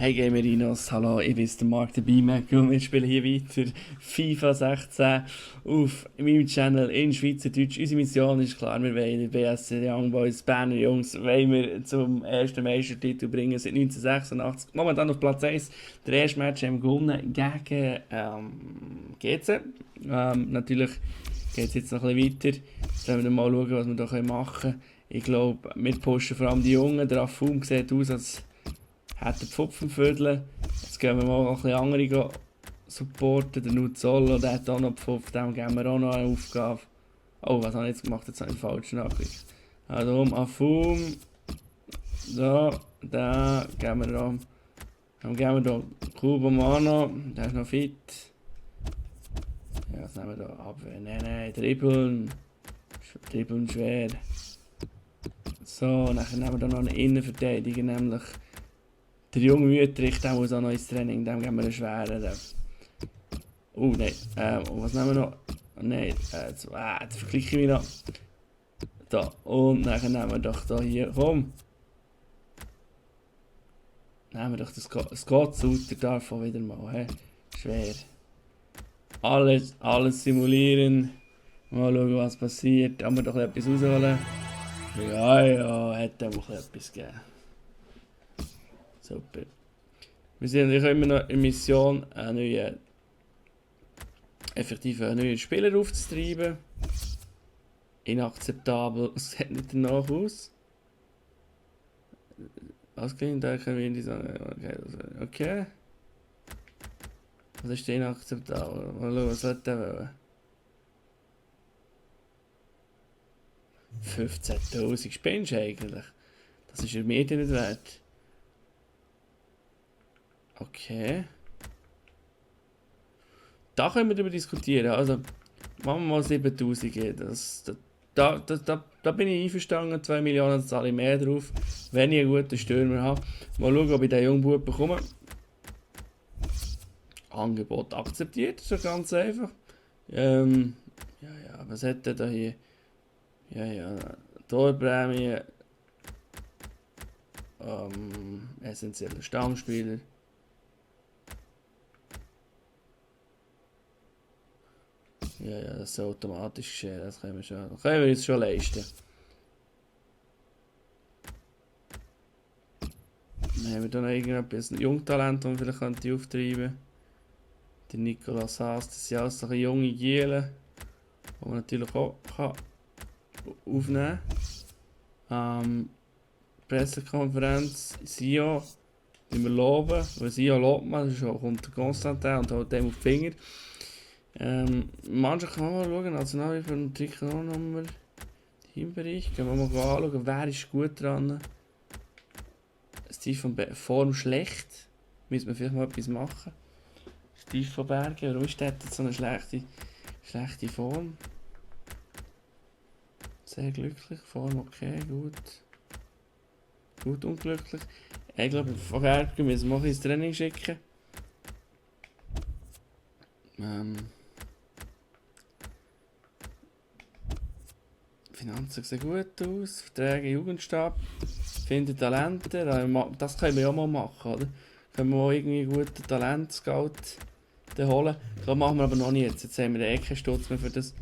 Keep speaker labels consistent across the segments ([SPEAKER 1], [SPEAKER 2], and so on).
[SPEAKER 1] Hey Gamerinos, hallo, ich bin der Marc der BMac und wir spielen hier weiter FIFA 16 auf meinem Channel in Schweizerdeutsch. Unsere Mission ist klar, wir wollen die BSC Young Boys, Berner Jungs, wollen wir zum ersten Meistertitel bringen seit 1986. Momentan auf Platz 1, der erste Match haben wir gewonnen gegen GC. Natürlich geht es jetzt noch ein bisschen weiter. Jetzt wollen wir mal schauen, was wir da machen können. Ich glaube, wir pushen vor allem die Jungen. Der Affum sieht aus, als hätte die Pfupfenviertel. Jetzt gehen wir mal ein bisschen andere supporten. Der Nuzzolo, der hat auch noch Pfupf, dem geben wir auch noch eine Aufgabe. Oh, was habe ich jetzt gemacht? Jetzt habe ich falsch nachgeklickt. Also Affum. So, da geben wir da. Dann geben wir da Kubo Mano, der ist noch fit. Ja, was nehmen wir da? Abwehr. Nein, dribbeln. Dribbeln schwer. So, dann nehmen wir da noch einen Innenverteidiger, nämlich der junge Wüterich, der muss auch noch ins Training, dem geben wir einen schweren. Oh nein, was nehmen wir noch? Nein, jetzt vergleiche ich mich noch. Da, und dann nehmen wir doch da hier, komm. Nehmen wir doch das Scott-Suiter davon wieder mal, he? Schwer. Alles simulieren. Mal schauen, was passiert. Haben wir doch etwas rausholen. Ja, hat einfach etwas gegeben. Super. Wir sind natürlich immer noch in Mission, einen neuen Spieler aufzutreiben. Inakzeptabel. Es sieht nicht danach aus. Ausgeliehen, da können wir in die Okay. Was ist denn inakzeptabel? Mal schauen, was hat der wollen? 15.000 spinnst du eigentlich? Das ist ja mir nicht wert. Okay. Da können wir darüber diskutieren. Also, machen wir mal 7.000 geben. Da bin ich einverstanden. 2 Millionen zahle ich mehr drauf, wenn ich einen guten Stürmer habe. Mal schauen, ob ich den jungen Bub bekomme. Angebot akzeptiert, ist ja ganz einfach. Ja, was hat er da hier? Ja, Torprämie. Essentieller Stammspieler. Ja, das soll automatisch geschehen, das können wir uns schon leisten. Dann haben wir da noch irgendetwas, ein Jungtalent, das wir vielleicht auftreiben könnten. Der Nicolas Haas, das sind alles so junge Gielen, die man natürlich auch aufnehmen kann. Pressekonferenz, Sio, die wir loben, weil Sio lobt man, sonst kommt der Konstantin und haut dem auf die Finger. Manchmal kann man mal schauen, National für den Trikotnummer, Teambereich, können wir mal anschauen, wer ist gut dran. Steve von Form schlecht, müssen wir vielleicht mal etwas machen. Steve von Bergen, warum ist der jetzt so eine schlechte Form? Sehr glücklich, Form okay, gut unglücklich. Ich glaube, von Bergen müssen wir mal ins Training schicken. Finanzen sehen gut aus, Verträge Jugendstab, finden Talente, das können wir ja mal machen, oder? Können wir mal irgendwie einen guten Talent-Scout holen. Das machen wir aber noch nicht jetzt haben wir eh keinen Stutz mehr für das.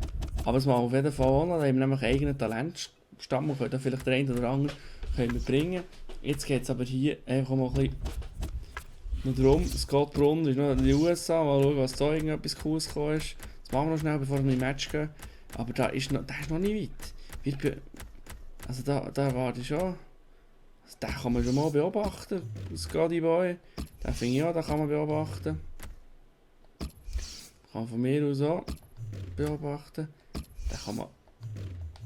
[SPEAKER 1] Aber das machen wir auf jeden Fall auch noch, da haben wir nämlich einen eigenen Talentstamm und können da vielleicht den einen oder anderen können wir bringen. Jetzt geht es aber hier einfach mal ein bisschen darum, Scott Brunner ist noch in den USA, mal schauen, was da irgendetwas Cooles gekommen ist. Das machen wir noch schnell, bevor wir in die Match gehen. Aber der ist noch nicht weit. Also da warte ich schon. Also den kann man schon mal beobachten, Scotty Boy. Den finde ich auch, den kann man beobachten. Kann von mir aus auch beobachten. Den kann man...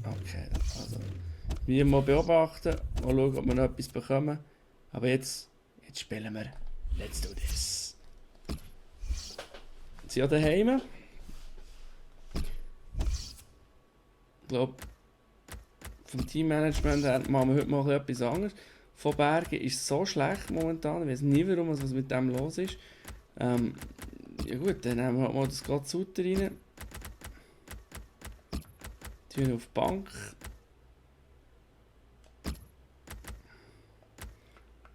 [SPEAKER 1] Okay, also... Wir mal beobachten, mal schauen, ob wir noch etwas bekommen. Aber jetzt spielen wir. Let's do this. Sie sind daheim. Ich glaube, vom Teammanagement her machen wir heute mal etwas anderes. Von Bergen ist es so schlecht momentan. Ich weiß nie, warum, was mit dem los ist. Ja gut, dann nehmen wir halt mal das Gott-Sutter rein. Tun auf die Bank.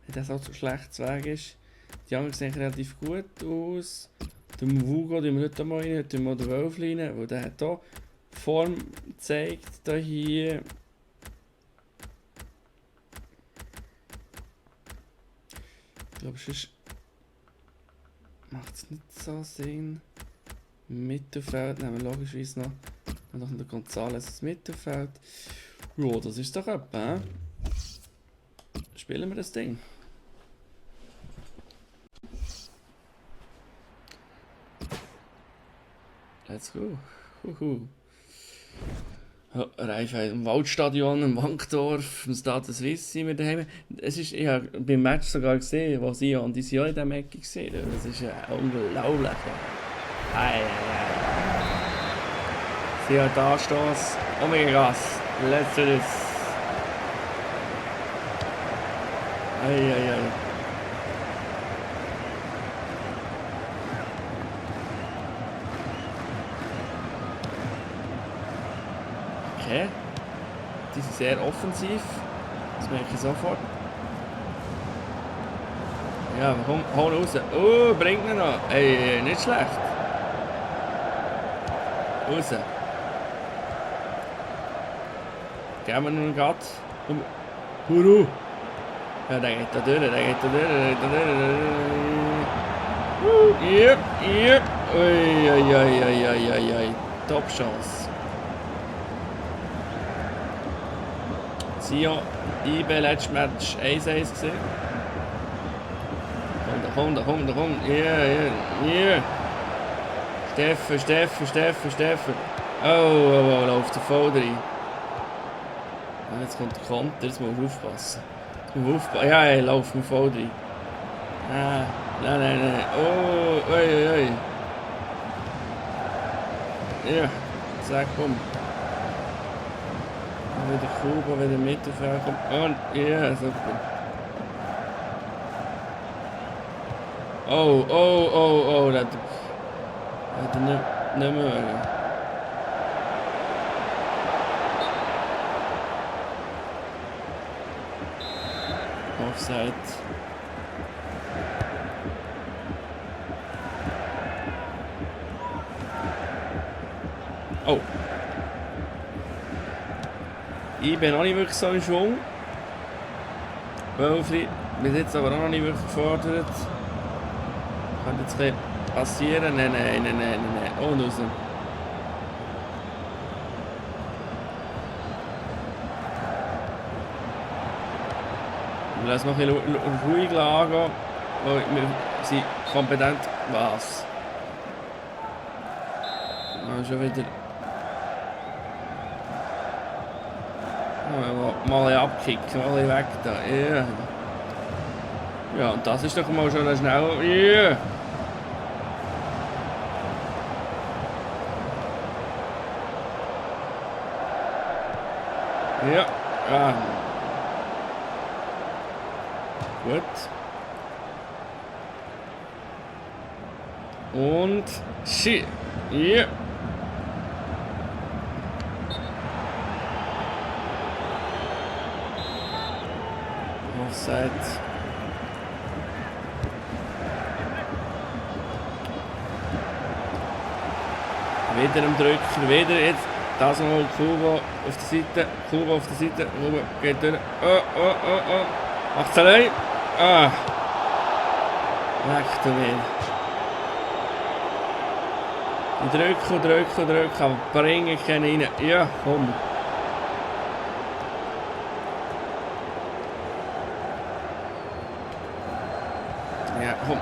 [SPEAKER 1] Wenn das auch so schlecht zu Weg ist. Die anderen sehen relativ gut aus. Den Vugo tun wir nicht mal rein, tun wir den Wolf rein, weil der hat hier Form gezeigt, hier. Ich glaube, sonst macht es nicht so Sinn. Mittelfeld nehmen wir logischerweise noch. Und noch der González das Mittelfeld. Ja, das ist doch etwas. Spielen wir das Ding. Let's go. Rheinfeld im Waldstadion, im Wankdorf, im Stade Suisse sind wir daheim. Ich habe beim Match sogar gesehen, wo sie und die sind auch in diesem Ecke gesehen. Das ist unglaublich. Sie hat da Stoß. Oh mein Gott. Let's do this. Okay. Die sind sehr offensiv. Das merke ich sofort. Ja, komm, hol raus. Oh, bringt ihn noch. Ey, nicht schlecht. Raus. Geben wir noch einen Gatt. Huru. Ja, der geht da durch, Yep. Ui. Top Chance. Sion, IB, letztes Match 1-1 gesehen. Komm. Yeah. Steffen. Oh, läuft der voll rein. Jetzt kommt der Konter, jetzt muss man aufpassen. Ja, läuft mir voll rein. Nein. Oh, oi. Ja, zack, komm. Wieder Kuba, wieder Mittelfeld kommt. Und, ja, super. Oh, das hat er nicht mögen. Offside. Oh. Ich bin noch nicht wirklich so in Schwung. Wölfli bin jetzt aber auch noch nicht wirklich gefordert. Kann jetzt ein bisschen passieren? Nein. Und raus. Lass noch ein bisschen ruhig lagern. Wir sind kompetent. Was? Schon wieder. Mal abkicken, mal weg da. Yeah. Ja, und das ist doch mal schon schnell. Yeah. Ja. Gut. Und shit. Yeah. Offside. Wieder am Drücker, wieder jetzt. Das mal Kuba auf der Seite. Kuba geht durch. Oh. Macht's allein. Leck du mir. Die drücken, aber bringen keinen rein. Ja, komm. Ja, komm.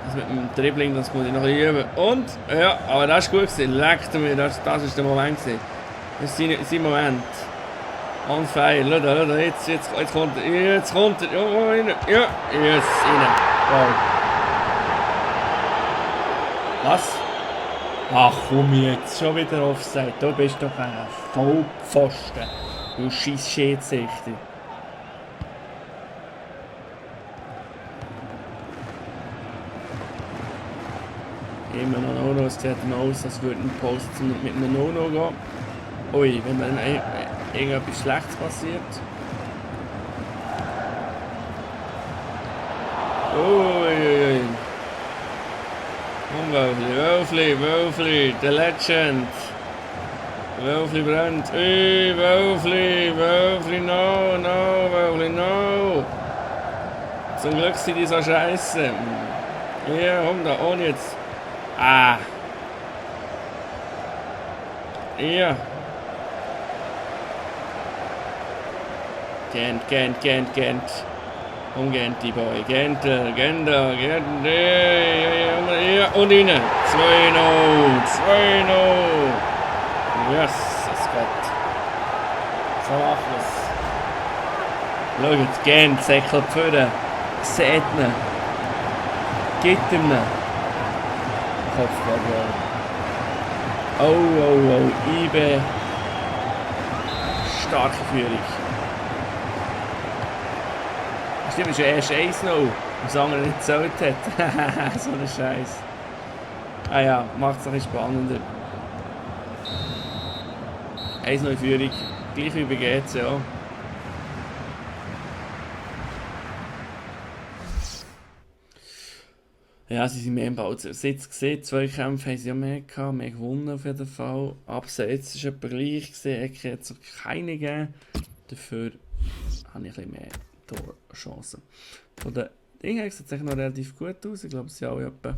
[SPEAKER 1] Das mit dem Dribbling, das muss ich noch üben. Und, ja, aber das ist gut gewesen. Leckt mir, das ist der Moment gewesen. Das ist sein Moment. On fire, schau, jetzt kommt er. Ja, rein. Ja, yes, rein. Wow. Was? Ach komm jetzt, schon wieder Offside. Du bist doch ein Vollpfosten. Du scheiß Schiedsrichter. Immer noch No-No, es sieht noch aus, als würde ein Post mit einem No-No gehen. Ui, wenn man irgendetwas Schlechtes passiert. Uiuiui. Wölfli, Wölfli, the legend. Wölfli brennt. Ui, Wölfli, no, Wölfli, no. Zum Glück sind die so scheiße. Ja, komm da, ohne jetzt. Ah. Ja. Gent. Genti Boy. Gentel. Ja. Und rein. 2-0. Yes, es geht. So machen wir's. Schaut, Gent säckelt vorne. Seht ihn. Gibt ihm ihn. Kopfball. Oh. IB. Starke Führung. Stimmt, es ist ja erst 1-0, und das andere nicht gezählt hat. So ein Scheiß. Ah ja, macht es ein bisschen spannender. 1-0 Führung, gleich wie bei GC. Ja, sie sind mehr im Ballsitz gesehen. 2 Kämpfe haben sie ja mehr gehabt, mehr gewonnen auf jeden Fall. Abseits ist etwa gleich gesehen, Ecke hat es keine gegeben. Dafür habe ich ein bisschen mehr Torchancen. Von den Dingen her sieht es noch relativ gut aus. Ich glaube, sie sind alle etwa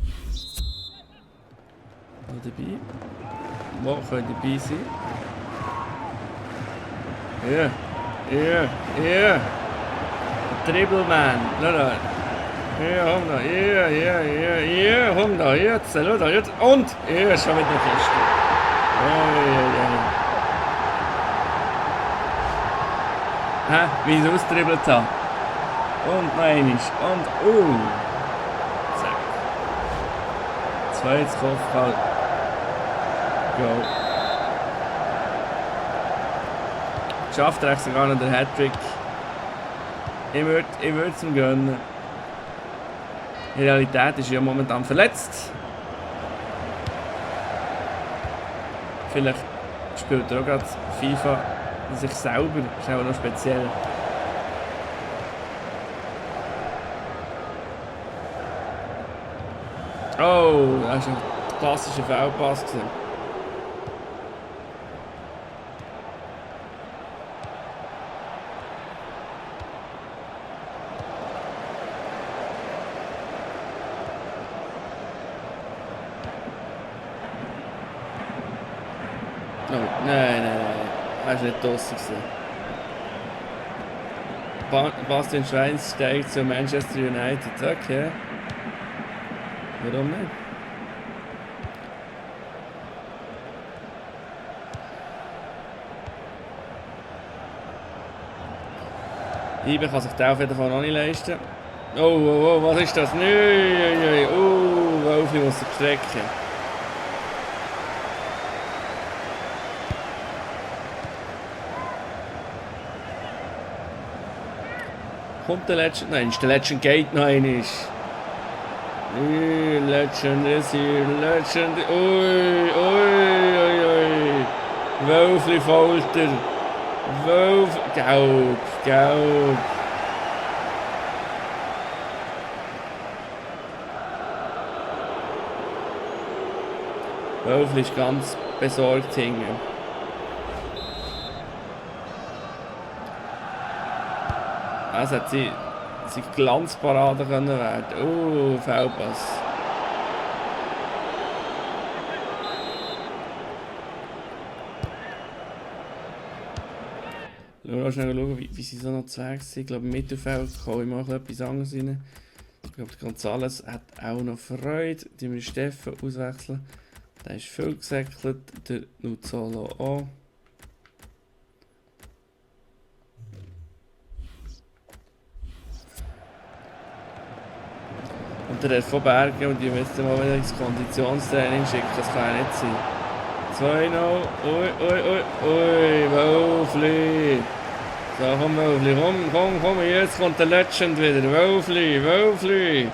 [SPEAKER 1] dabei. Wo können dabei sein? Ja. Dribbleman. Schau da. Ja, komm da. Ja, komm da. Jetzt. Schau da. Jetzt. Und. Ja, schon wieder Kiste. Ja. Hä? Wie ich es ausgedribbelt habe. Und noch einmal. Und, zack. Zweites Kopfball. Go. Schafft er sogar noch den Hattrick. Ich würde es ihm gönnen. In Realität ist er ja momentan verletzt. Vielleicht spielt er auch gerade FIFA sich selber. Das ist auch noch speziell. Oh, das war ein klassischer Foulpass. Oh, nein. Das war nicht draussen. Bastian Schweins steigt zu Manchester United. Okay. Warum nicht? IB kann sich den auf jeden Fall noch nicht leisten. Oh, was ist das? Nein. Wölfli muss sich strecken. Kommt der Legend? Nein, der Legend geht noch einmal. Legend ist hier, Legend. Ui. Wölfli Folter. Gelb. Wölfli ist ganz besorgt hingen. Es hat sie Glanzparade können werden. Fehlpass. Nur schnell schauen, wie sie so noch zu Weg sind. Ich glaube, im Mittelfeld kann ich mal etwas anderes rein. Ich glaube, der González hat auch noch Freude. Die wir Steffen auswechseln. Der ist viel gesäckelt. Der Nuzzolo auch. Und der von Bergen und die müssen mal wieder ins Konditionstraining schicken. Das kann ja nicht sein. 2-0. Ui, Wölfli. So, komm Wölfli, komm, jetzt kommt der Legend wieder. Wölfli. Wölfli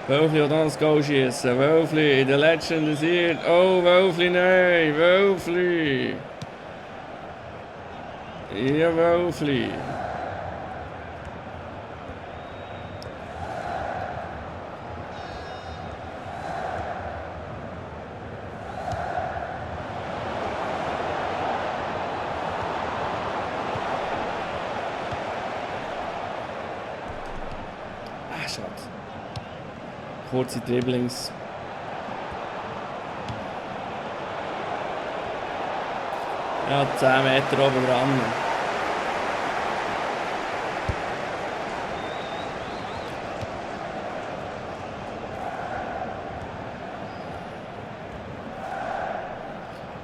[SPEAKER 1] will noch das Goal schießen. Wölfli, der Legend ist hier. Oh, Wölfli, nein, Wölfli. Ja, Wölfli. schade. Kurze Dribblings. Ja, 10 Meter oben dran.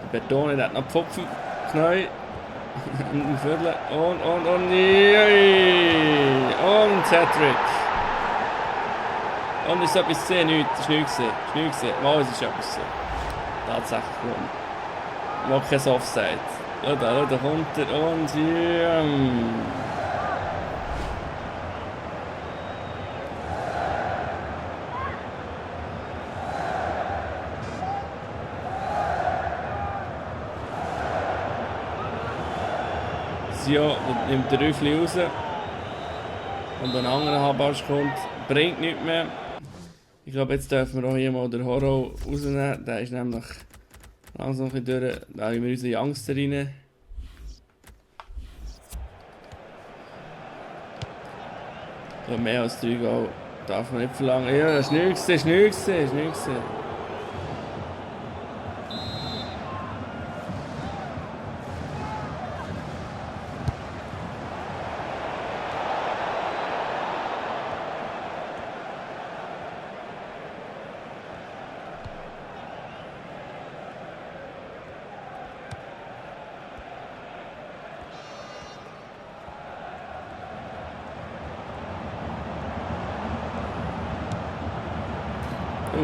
[SPEAKER 1] Der Bertone, der hat noch Pfupfen, Knäu, ein Viertel und Hattrick. Und ist etwas gesehen? Nichts, ist nichts gesehen. Mal, es ist etwas gesehen. Tatsächlich gewonnen. Mal kein Offside. Da kommt er und Sio nimmt den Rüffli raus. Und ein anderer Habasch kommt, bringt nichts mehr. Ich glaube, jetzt dürfen wir auch hier mal den Horror rausnehmen. Der ist nämlich langsam ein bisschen durch. Da haben wir unsere Youngster rein. Ich mehr als 3 Goal darf man nicht verlangen. Ja, das ist nichts.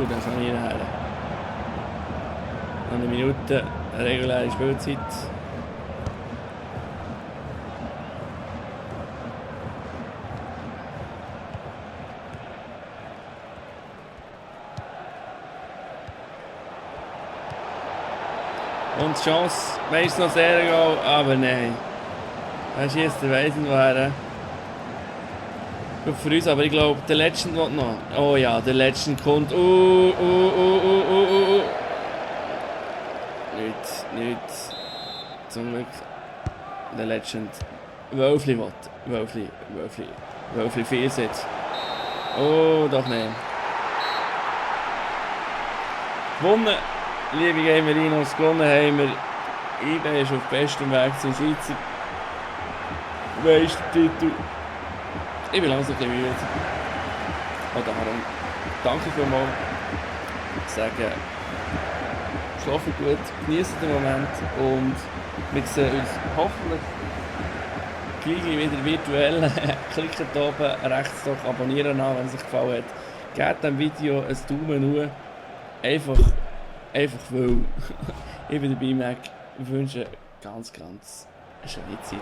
[SPEAKER 1] Da ist noch nie her. Noch eine Minute, eine reguläre Spielzeit. Und die Chance, meist noch sehr Goal, aber nein. Er schießt der Weiss nicht woher. Gut für uns, aber ich glaube, der Legend wird noch. Oh ja, der Legend kommt. Nicht. Zum Glück. Der Legend. Wölfli will. Wölfli 4 Sitz. Oh, doch nicht. Gewonnen. Liebe Gamerinos, gewonnen haben wir. IB ist auf bestem Weg zum Schweizer Meistertitel. Ich bin langsam ein bisschen müde. Und darum danke vielmals. Ich sage, schlafen gut, genießen den Moment und wir sehen uns hoffentlich gleich wieder virtuell. Klickt hier oben rechts doch abonnieren an, wenn es euch gefallen hat. Gebt dem Video ein Daumen hoch. Einfach weil ich bin dabei, Mac. Ich wünsche ganz eine schöne Zeit.